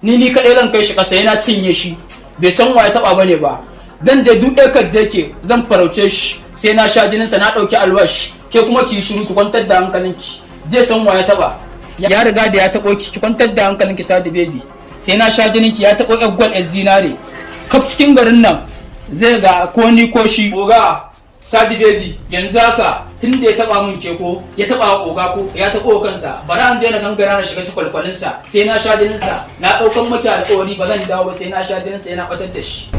Ni kaɗai zan kai shi ƙasa, yana cinye shi, bai san wa ya taɓa bane ba. Zan je duk ɗaukar da yake, zan farauce shi sai na sha jininsa. Na ɗauki alwashi. Ke kuma ki yi shiru, ki kwantar da hankalinki, zai san wa ya taɓa. Ya riga da ya taɓo ki, ki kwantar da hankalinki. Sadi Baby, sai na sha jininki. Ya taɓo ƴar gwal, ƴar zinare. Kaf cikin garin nan zai ga ko ni ko shi. Oga Sadi Baby, yanzu haka tun da ya taba mun ke ko ya taba oga ko ya taba kansa, bari an je na gangara na shiga shi kwalkwalin sa, sai na sha jinin sa. Na daukan maki alƙawari, ba zan dawo ba sai na sha jinin sa, yana batar da shi.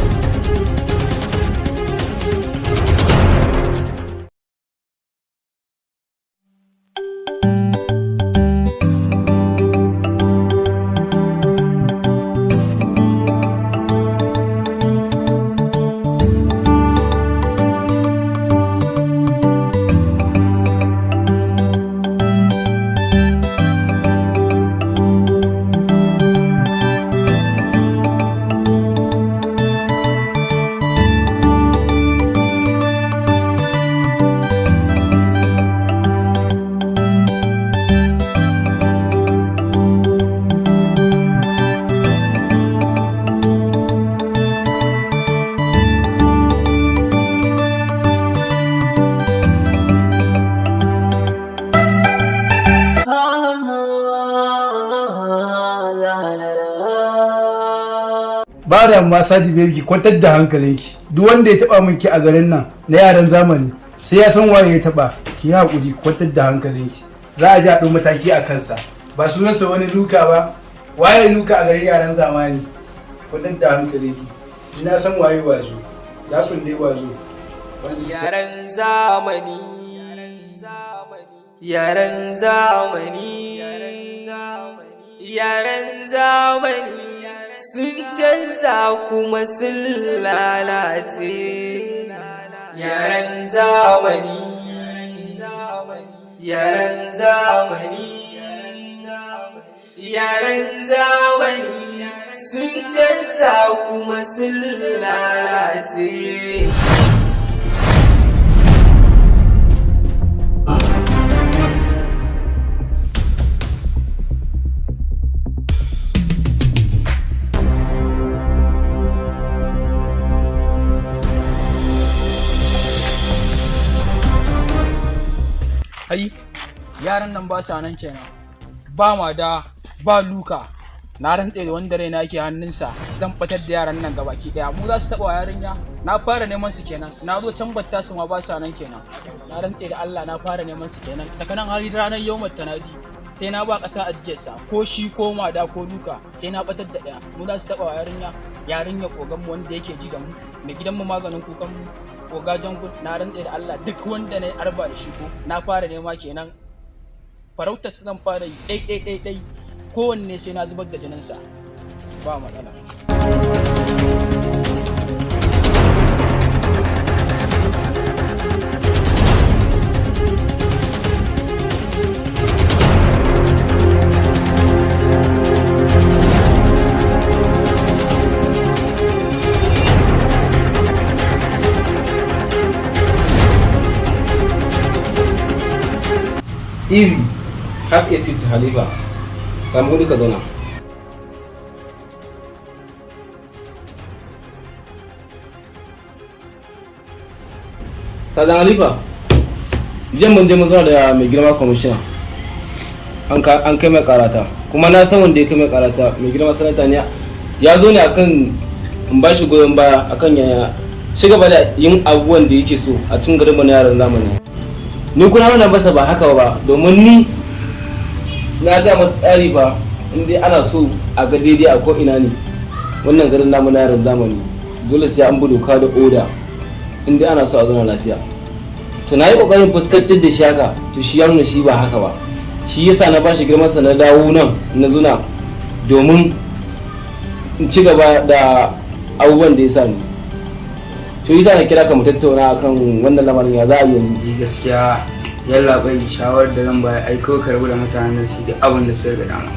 Ba da ma, Sadi Baby, ki kwantar da hankalinki. Duk wanda ya taba min ki a garin nan na yaran zamani sai ya san waye ya taba ki. Yi hakuri, kwantar da hankalinki, za a ji a ɗau mataki a kansa. Ba sunansa wani Luka ba? Waye Luka a garin yaran zamani? Kwantar da hankalinki, ina san waye wazo zafin dai wazo. Yaran zamani, yaran zamani, yaran zamani sun canza kuma sun lalace. Yaran zamani, yaran zamani, yaran zamani sun canza kuma sun lalace. Ai yaran nan ba sa nan kenan, ba ma da ba Luka. Na rantse da wanda raina yake hannunsa, zan fitar da yaran nan gabaki daya. Mu za su taba yarinya? Na fara neman su kenan. Na zo can batta su ma ba sa nan kenan. Na rantse da Allah, na fara neman su kenan. Daga nan har ranar yau tanadi, sai na ba ƙasa ajiyarsa, ko shi ko Mada ko Luka, sai na batar da daya. Mu za su taba yarinya? Yarinya kogan mu, wanda yake ji da mu, mai gidan mu, maganin kukan mu, oga Jangun. Na rantse da Allah, duk wanda na yi arba da shi ko na fara nema kenan. Farautar su zan fara yi ɗai ɗai ɗai ɗai, kowanne sai na zubar da jininsa, ba matsala. Easy, have a seat. Halifa, samu wuri ka zauna. Sajan Halifa, jiya mun je mun zauna da mai girma kwamishina. An kai mai karata, kuma na san wanda ya kai mai karata, mai girma sanata ne. Ya zo ne akan in ba shi goyon baya akan ya ci gaba da yin abubuwan da yake so a cikin garin na yaran zamani. Ni kuna nuna masa ba haka ba, domin ni na ga masu tsari ba. In dai ana so a ga daidai a ko ina ne wannan garin namu na yaran zamani, dole sai an bi doka da oda in dai ana so a zauna lafiya. To, na yi kokarin fuskantar da shi haka, to shi ya nuna shi ba haka ba. Shi yasa na bashi girman sa, na dawo nan na zuna domin in ci gaba da abubuwan da ya sa ni. To, yasa na kira ka mu tattauna akan wannan lamarin, ya za a yi yanzu? Ni gaskiya, yallaɓai, shawarar da zan bayar, ai kawai ka rabu da mutanen nan su yi duk abin da suka ga dama,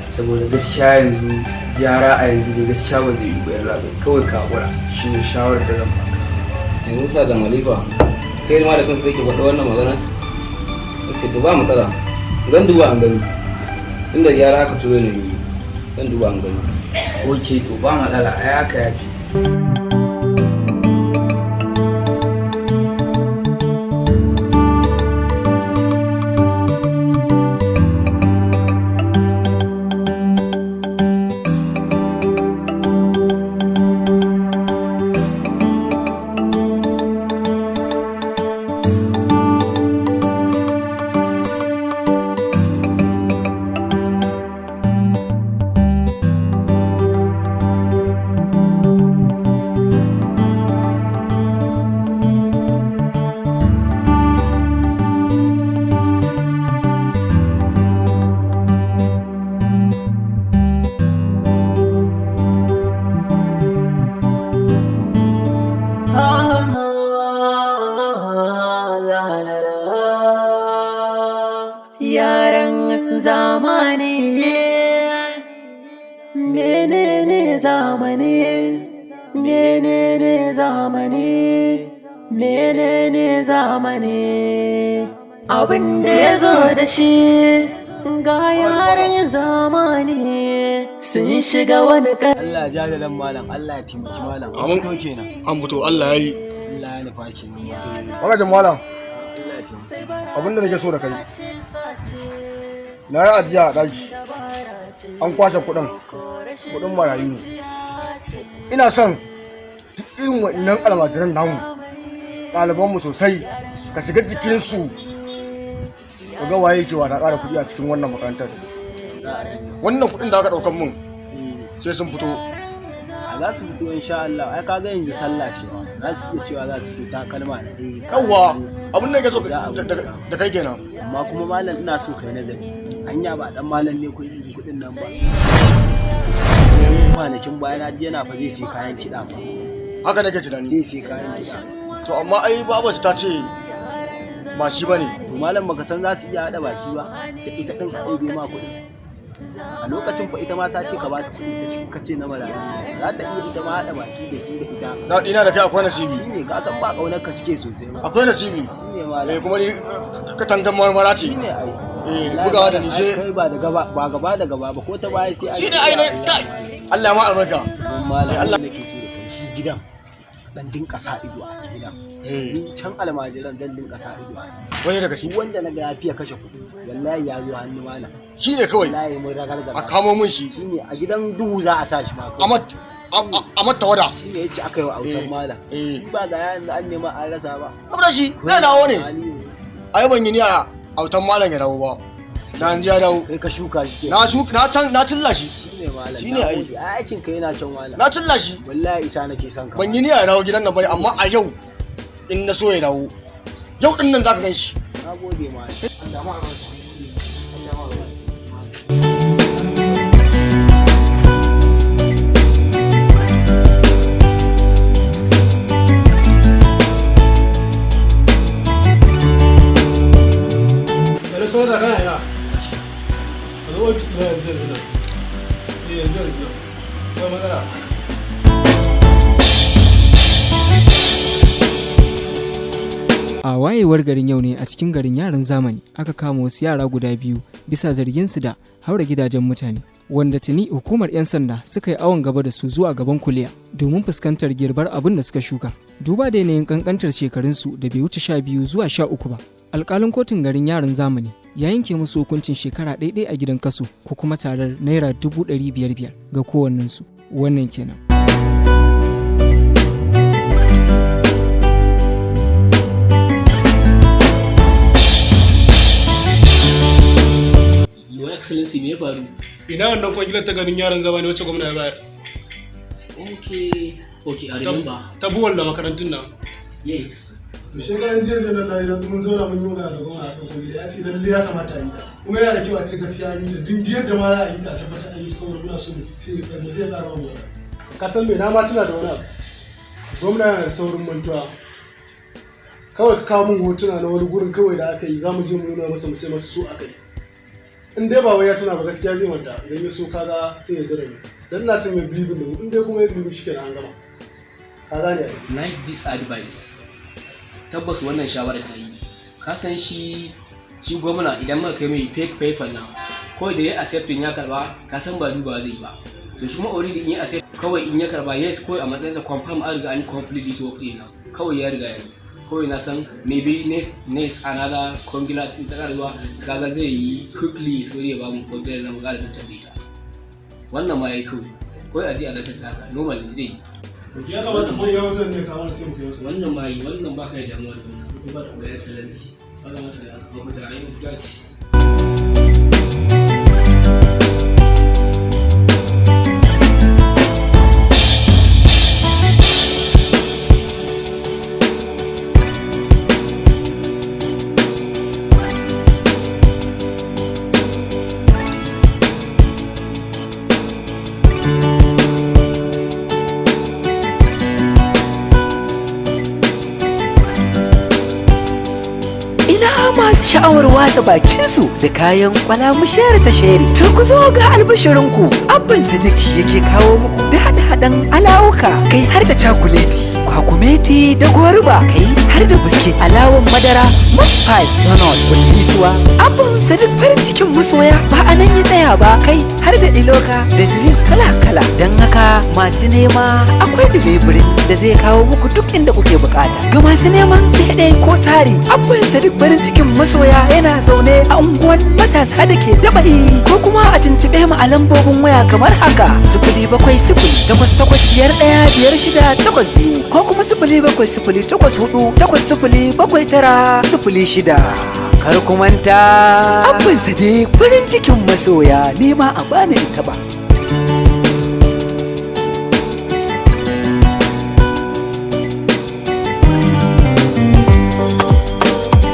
saboda gaskiya yanzu gyara a yanzu dai gaskiya ba zai yi ba. Yallaɓai, kawai ka haƙura, shi ne shawarar da zan baka. Yanzu sa da Malifa, kai ma da kanka kake faɗa wannan maganar? Ok, to, ba matsala, zan duba an gani inda gyara aka turo ne. Zan duba an gani. Ok, to ba matsala, ai haka yafi. Yaran zamani, menene zamani? Menene zamani? Menene zamani? Abin da ya zo da shi ga yaran zamani sun shiga wani Allah ya ja da malam, Allah ya taimaki malam. An Amin. fito kenan. An fito, Allah ya yi. Allah ya nufa kenan malam. Magajin malam, Allah ya taimaki. abinda nake so da kai, na yi ajiya a ɗaki, an kwashe kuɗin, kuɗin marayu ne. Ina son duk irin waɗannan almajiran namu, ɗalibanmu sosai, ka shiga jikinsu, ka ga waye ke wada ƙara kuɗi a cikin wannan makarantar. Wannan kuɗin da aka ɗaukan mun, sai sun fito. A za su fito insha Allah. Ai kaga yanzu sallah ce ma. Za su iya cewa za su sai takalma na ɗaya. Yawwa, abin da nake so Za a bincika. da kai kenan. Amma kuma malam, ina so kai nazari. Anya ba dan malam ne ko ibi kuɗin nan ba? Kwanakin baya na ji yana fa zai sai kayan kiɗa fa. Haka nake tunani. Zai sai kayan kiɗa. To amma ai babarsu ta ce ba shi bane. To malam, baka san za su iya haɗa baki ba da ita ɗin a ɗebe ma kuɗin? A lokacin fa ita ma ta ce ka bata kuɗi, ta ce ka ce na marayu ne. Za ta iya ita ma haɗa baki da shi da ita. Daɗi na da kai akwai nasibi. Shi ne ka san ba ƙaunar ka suke sosai ba. Akwai nasibi. Shi ne malam. Eh, kuma ni katangan marmara ce. Shi ne ai. Eh, Wallahi bugawa da malam, ni ai sai kai ba da gaba ba gaba da gaba ba, ko ta baya sai an shi ne ai kai Allah ya ma albarka. Don malam, Allah. nake so da kai shi gidan dan dinka sa ido a gidan. Eh, Ni can almajiran dan dinka sa ido a wani daga shi shi wanda naga ya fiye kashe kuɗi, wallahi ya zo hannu malam. shi ne kawai Wallahi mun ragargaza. A kamo mun shi. Shine a gidan duhu za a sa shi ma kawai. A mat tawada. Shine yace aka yi wa autan Eh, malam. eh. Shi ba ga yanzu an nema an rasa ba. Kabra shi zai dawo ne. Hali yanzu. Ai ban yi niyya autan malam ya dawo ba. Na yanzu ya dawo. Kai ka shuka shi ke. Na shuka, na can na cilla shi. Shine malam. Shine na ai. gode. Ai aikin ka yana can malam. Na cilla shi. Wallahi isa nake son ka. Ban yi niyya ya dawo gidan nan bane, amma a yau in na so ya dawo. Yau din nan zaka gan shi. Na gode malam. Allah ma albarka. Allah ma albarka. Hello, sanata, kana ina? Ka zo ofis na yanzu yanzu nan. Eh, yanzu yanzu nan. Akwai matsala. A wayewar garin yau ne a cikin garin yaran zamani aka kama wasu yara guda biyu bisa zarginsu da haura gidajen mutane, wanda tuni hukumar 'yan sanda suka yi awon gaba da su zuwa gaban kuliya domin fuskantar girbar abin da suka shuka. Duba da yanayin kankantar shekarunsu da bai wuce 12 zuwa 13 ba. Alkalin kotun garin yaran zamani ya yanke musu hukuncin shekara ɗaiɗai a gidan kaso ko kuma tarar naira 500,000 ga kowannensu. Wannan kenan. Your Excellency, me ya faru? Ina wannan kwangilar ta ganin yaran zamani wacce gwamna ya bayar? Okay, I remember. Ta buwal da makarantun nan. Yes. To shekaran jiya jiya nan na mun zauna mun yi magana da gwamna a ɗaukar gida, ya ce lalle ya kamata a yi ta. Kuma yana da kyau a ce gaskiya an yi ta, duk yadda ma za a yi ta a tabbatar an yi ta saboda muna so mu ce mu zai ƙara mu wani. Ka san me, na ma tuna da wani abu. Gwamna yana da saurin mantuwa. Kawai ka kawo min hotuna na wani gurin kawai da aka yi, za mu je mu nuna masa mu ce masa su aka yi. In dai ba wai ya tuna ba, gaskiya zai manta. Idan ya so kaga sai ya dare mu dan ina son ya believe da mu. In dai kuma ya believe shi kenan, an gama, ka gane ai. Nice this advice. Tabbas wannan shawara ta yi. Ka san shi gwamna idan muka kai mai fake paper nan Kawai da ya accepting, ya karba, ka san ba duba zai yi ba. To shi kuma already in ya accept, kawai in ya karba, yes, kawai a matsayinsa confirm, an riga an yi complete this work din nan, kawai ya riga ya yi. Kawai na san maybe next another kwangila in ta ƙara zuwa, kaga zai yi quickly, so ya ba mu kwangilar nan, mu ƙara tattabe ta. Wannan ma ya yi kawai, kawai a je a zartar ta haka, normal ne zai yi. Ya kamata ko ya wajen ne kawo sai mu kai masa. Wannan ma yi, wannan baka da damuwa da wannan. Ba da da excellency. Ya kamata da haka. Mafita, ai mafita ce. Ina masu sha'awar wasa bakinsu da kayan kwalamushiyar ta shere. To ku zo ga albishirinku, Abban Sadiq yake kawo muku da haɗe-haɗen alawuka, kai har da cakuleti, kwakumeti da goruba, kai har da biskit, alawan madara, meat pie, donut, kullisuwa. Abban Sadiq farin cikin masoya ba a nan ya tsaya ba, kai har da iloka da drink kala-kala. Don haka masu nema, akwai delivery da zai kawo muku duk inda kuke bukata. Ga masu neman ɗaiɗai ko tsari, Abban Sadiq farin cikin masoya yana zaune a unguwan matasa da ke Dabai, ko kuma a tuntuɓe mu a lambobin waya kamar haka: 07088515682, ko kuma 07084807906. Kar ku manta, Abban Sadiq farin cikin masoya, nema a bani ita ba.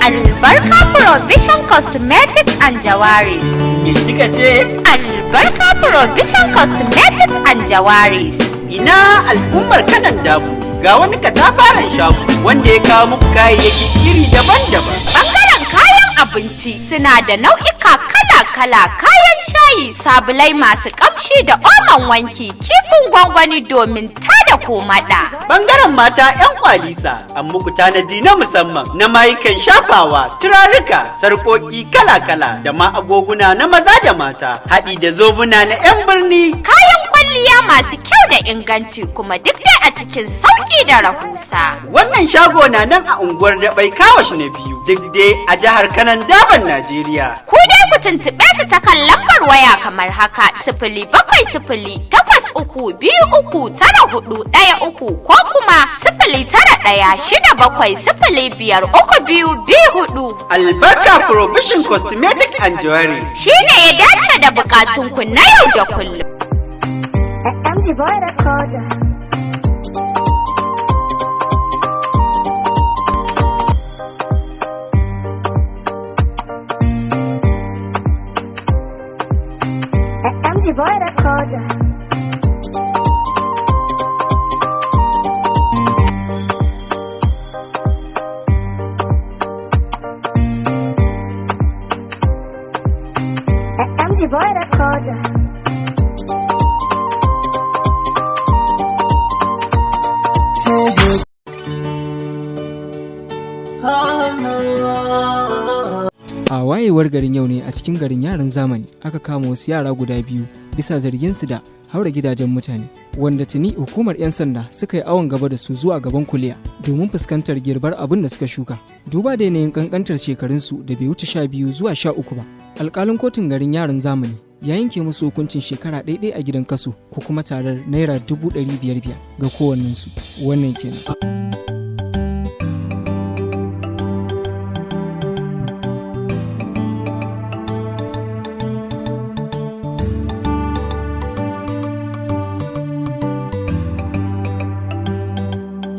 Albarka Provision Cosmetics and Jewelries. Me kika ce? Albarka Provision Cosmetics and Jewelries. Ina al'ummar Kanon Dabo, ga wani katafaren shago wanda ya kawo muku kayayyaki iri daban-daban. Bangaren kayan abinci suna da nau'ika kala-kala, kayan shayi, sabulai masu kamshi da omon wanki, kifin gwangwani domin tada komaɗa. Bangaren mata 'yan kwalisa, an muku tanadi na musamman na mayukan shafawa, turaruka, sarƙoƙi kala-kala da ma agoguna na maza da mata, haɗi da zobuna na 'yan birni. Kayan kwalliya masu kyau da inganci, kuma duk dai a cikin sauƙi da rahusa. Wannan shago na nan a unguwar Dabai Kawash na biyu, duk dai a jihar Kanon Daban, Najeriya. Ku dai ku tuntuɓe su ta kan lambar waya kamar haka: 07083239413, ko kuma 09167053224. Albarka Provision Cosmetic and Jewelry. Shi ne ya dace da bukatunku na yau da kullum. MG Boy Recorder. MG Boy Recorder. MG Boy Recorder. A wayewar garin yau ne a cikin garin yaran zamani aka kama wasu yara guda biyu bisa zarginsu da haura gidajen mutane, wanda tuni hukumar 'yan sanda suka yi awon gaba da su zuwa gaban kuliya domin fuskantar girbar abin da suka shuka. Duba da yanayin kankantar shekarunsu da bai wuce 12 zuwa 13 ba, alkalin kotun garin yaran zamani ya yanke musu hukuncin shekara ɗaiɗai a gidan kaso ko kuma tarar naira 500,000 ga kowannensu. Wannan kenan.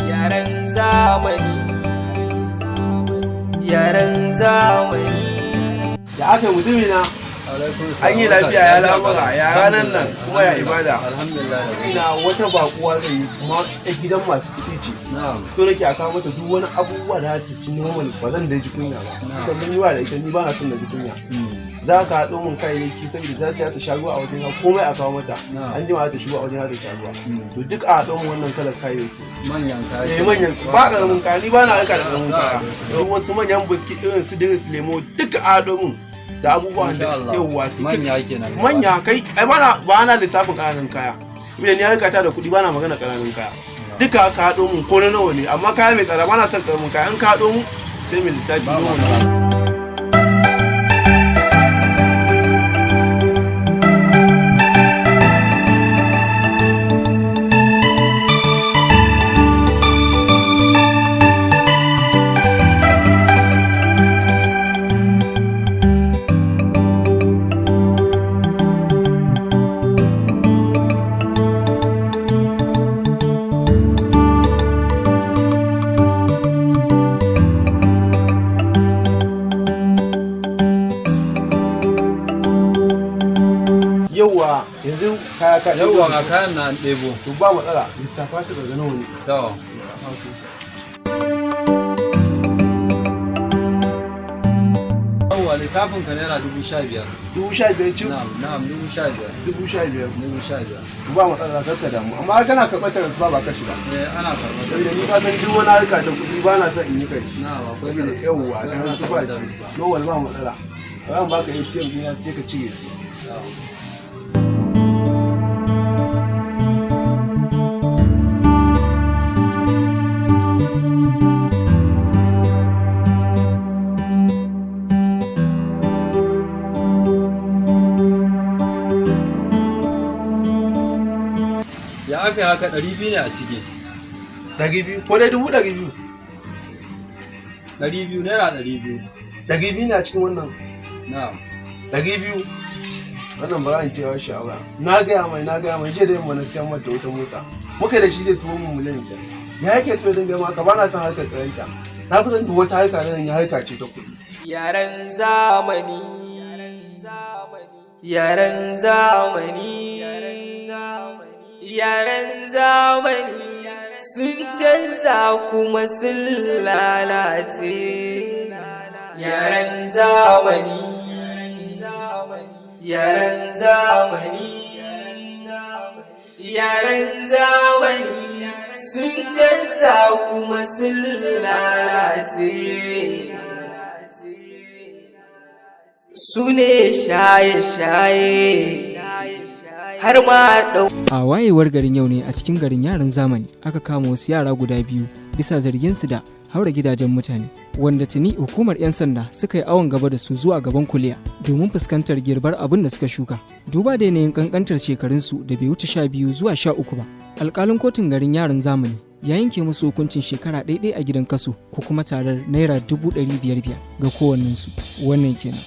Yaren zamani, yaren zamani. Da aka yi mutumi na, an yi lafiya, ya lamura, ya ranar nan kuma, ya ibada? Ina wata bakuwa zai yi kuma ta gidan masu kuɗi ce, so nake a kawo mata duk wani abubuwa da ta ci normal, ba zan da ji kunya ba. Ita mun yi wa da ita, ni ba na son na ji kunya. Za ka haɗo mun kayayyaki saboda za ta sha ruwa a wajen, komai a kawo mata. An jima za ta shigo a wajen ta sha ruwa. To duk a haɗo mun wannan kalar kayayyaki. Manyan kaya. Eh, manyan, ba ƙaramin kaya, ni ba na aika da ƙaramin kaya. Duk wasu manyan biskit irin su diris, lemo, duk a haɗo mun. Da abubuwan Insha da Allah. yawwa sai Manya kenan. Manya kai ai bana ba na lissafin ƙananan kaya. Saboda ni harkata da kuɗi bana magana ƙananan kaya. Duka ka haɗo mun ko na nawa ne, amma kaya mai tsada bana son ƙaramin kaya. In ka haɗo mun sai mu lissafi nawa ne. Yauwa, yanzu kaya ka Yauwa, ga kayan na an ɗebo. To ba matsala, lissafa su ga nawa ne. To. Yauwa, lissafin ka ₦15,000. 15,000 cif? Na'am, na'am, 15,000. 15,000. 15,000. Ba matsala, kar ka damu. Amma kana karɓar transfer ba kashi ba? Eh, ana karɓar. Saboda ni ka san duk wani harka ta kuɗi ba na son in yi kai. Na'am, akwai Saboda transfer. yauwa, Ana transfer karɓar ce. transfer. Normal ba matsala. Ba baka ATM ɗina sai ka cire su. Ya aka yi haka 200 ne a ciki. 200 ko dai 200,000? 200, ₦200. 200 ne a cikin wannan? Na'am. 200. Wannan ba za in ce shi ba. Na gaya mai, na gaya mai, jiya da yamma na siyan mata wata mota. Muka da shi zai tuwo mu 5 miliyan. Ya yake so ya dinga ma haka, ba na son harkar tsayanta. Na fi son duk wata harka da zan yi harka ce ta kuɗi. Yaren zamani, yaren zamani, yaren zamani sun canza kuma sun lalace. Yaren zamani, yaren zamani, yaren zamani sun canza kuma sun lalace. Su ne shaye-shaye har ma ɗau. A wayewar garin yau ne a cikin garin yaran zamani aka kama wasu yara guda biyu bisa zarginsu da haura gidajen mutane, wanda tuni hukumar 'yan sanda suka yi awon gaba da su zuwa gaban kuliya domin fuskantar girbar abin da suka shuka. Duba da yanayin kankantar shekarunsu da bai wuce 12 zuwa 13 ba, alkalin kotun garin yaran zamani ya yanke musu hukuncin shekara ɗaiɗai a gidan kaso ko kuma tarar ₦500,000 ga kowannensu. Wannan kenan.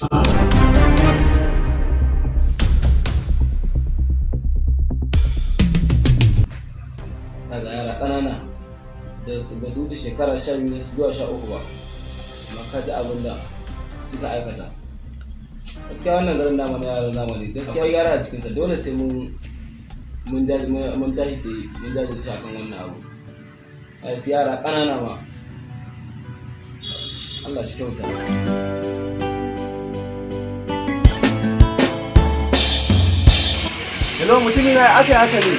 Daga yara ƙanana da ba su wuce shekara 12 zuwa 13 ba, amma ka ji abin da suka aikata. Gaskiya wannan garin namu na yaran zamani, gaskiya gyara a cikinsa dole sai mun tashi sai mun jajirce akan wannan abu. Ai su yara ƙanana ma, Allah shi kyauta. Hello, mutumin ya aka yi haka ne?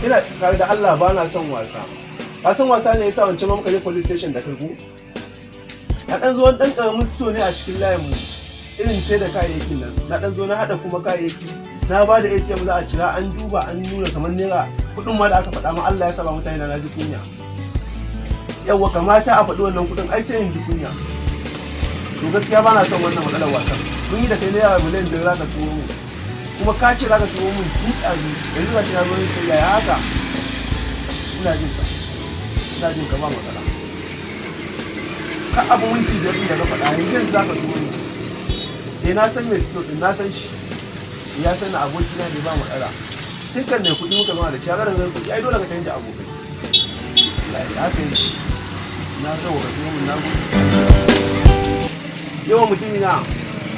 Ina tare da Allah, ba na son wasa. Ka san wasa ne yasa wancan ma muka je police station da kai ku? Na dan zo wani dan karamin store ne a cikin layin mu. Irin sai da kayayyakin nan. Na dan zo na hada kuma kayayyaki. Na ba da ATM za a cira, an duba an nuna kamar naira kuɗin ma da aka faɗa ma, Allah ya saba mutane na ji kunya. Yawwa, kamata a faɗi wannan kuɗin ai sai in ji kunya. To gaskiya ba na son wannan matsalar wasan. Mun yi da kai ₦5 miliyan za ka turo mu. Kuma ka ce za ka turo mun tun ɗazu, yanzu ga shi na zo sai yaya haka. Ina jin ka, ina jin ka, ba matsala. Ka abu minti 5 ɗin da ka faɗa, yanzu yanzu za ka turo ni. Eh, na san mai sito ɗin, na san shi, ya san na abokina ne, ba matsala. Tun kan mai kuɗi muka zama da shi, ya ga da kuɗi ai dole ka canja abokai. Wallahi haka yi na san wa ka turo mun, na gode. Yawan mutumi na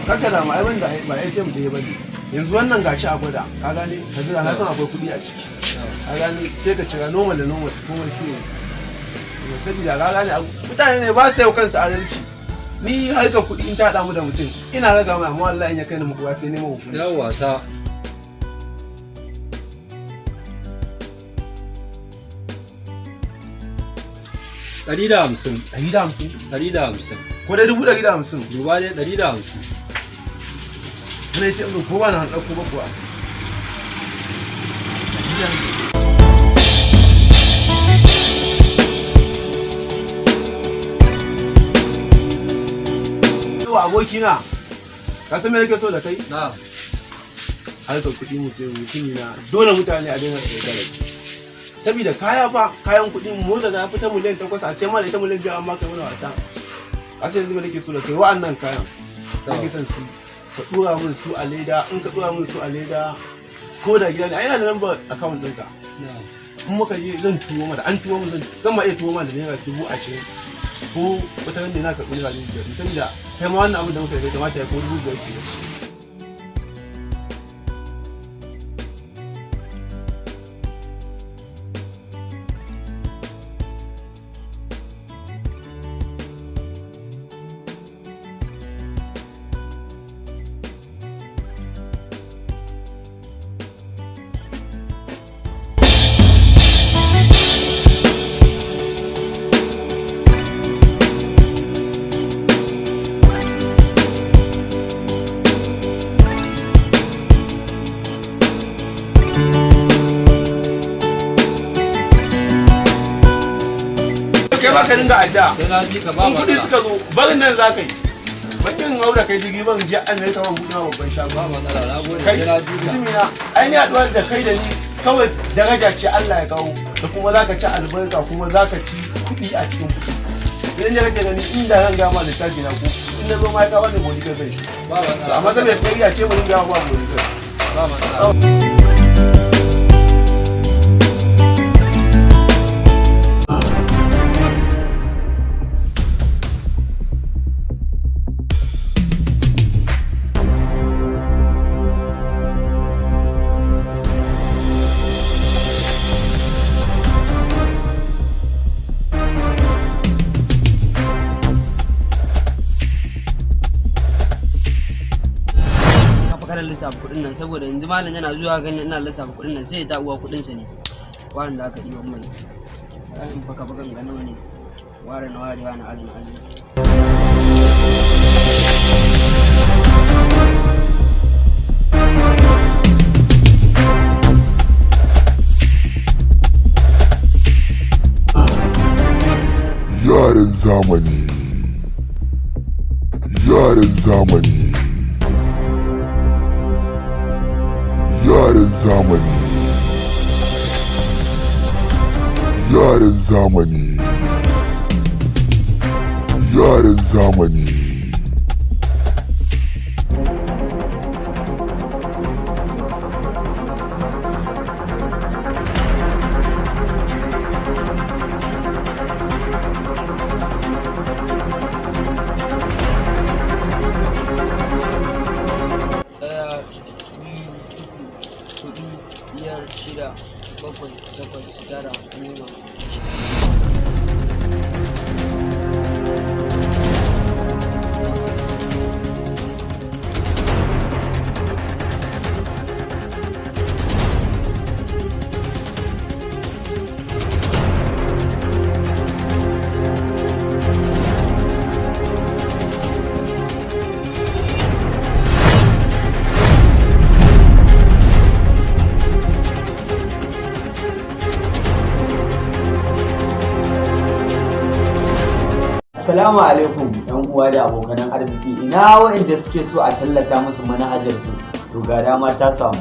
kaka da ma ai ban da ba ATM ɗaya ba ne. Yanzu wannan gashi a gwada, ka gane, ka jira, na san akwai kuɗi a ciki, ka gane, sai ka cira normal da normal komai sai ya saboda ka gane mutane ne ba su yau kansu adalci. Ni harkar kuɗi in ta haɗa mu da mutum ina raga mai, amma wallahi in ya kai ni mukuwa sai neman hukunci. Yau wasa. 150. 150? 150. Ko dai 150,000? Duba dai 150. Na ATM ko ba na ɗauko ba kuwa. Yawa abokina, ka san me nake so da kai? Na. Harkar kuɗi mutumi na dole mutane a daina ɗaukar da saboda kaya fa, kayan kuɗi, mota ta fita miliyan 8 a sai ma da ita miliyan 5, amma kai mana wasa. Ka san yanzu me nake so da kai? Wa'annan kayan nake son su ka ɗora min su a leda. In ka ɗora min su a leda, ko da gida ne, ai ina da number account ɗinka. In muka je zan turo mana, an turo min, zan ma iya turo mana da ₦20,000 ko wata ran ne na karɓi ₦5,000, saboda kai ma wannan abin da muka yi kamata ya ko 5,000 ce. Kai ma ka dinga adda. Sai na ji ka ba. In kuɗi suka zo, barin nan za ka yi. Bakin haura kai jirgi ban je Amerika ban buɗe ma babban shago. Ba matsala, na gode. Kai sai na ji ka. Mutumina, ai ni haɗuwa da kai da ni kawai daraja ce Allah ya kawo, da kuma za ka ci albarka, kuma za ka ci kuɗi a cikin kuɗi. Idan ya kake gani inda zan gama littafi na ko in na zo ma ya kawo ne bodi kai. Ba matsala. Amma saboda kariya ce mu dinga ba bodi kai. Ba matsala. Kafa kalan lissafa kuɗin nan, saboda yanzu malam yana zuwa ganin ina lissafa kuɗin nan sai ya ta uwa kuɗin sa ne warin da aka ɗiban mana. In baka bakan ga nawa ne ware na warewa na azumi azumi. Yaran zamani, yaran zamani, yaran zamani, yaran zamani, yaran zamani. Ɗaya, biyu, uku, huɗu, biyar, shida, bakwai, takwas, tara, goma. Assalamu alaikum yan uwa da abokanan arziki. Ina waɗanda suke so a tallata musu manhajar su? To ga dama ta samu.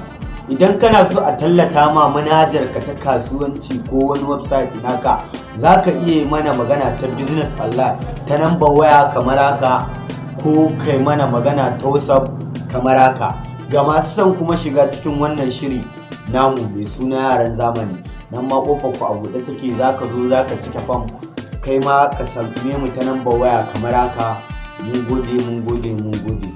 Idan kana so a tallata ma manhajar ka ta kasuwanci ko wani website naka, za ka iya yi mana magana ta business online ta number waya kamar haka, ko kai mana magana ta WhatsApp kamar haka. Ga masu son kuma shiga cikin wannan shiri namu mai suna Yaran Zamani, nan ma kofar ku a buɗe take. Za ka zo za ka cike fam, kai ma ka same mu ta number waya kamar haka. Mun gode, mun gode, mun gode.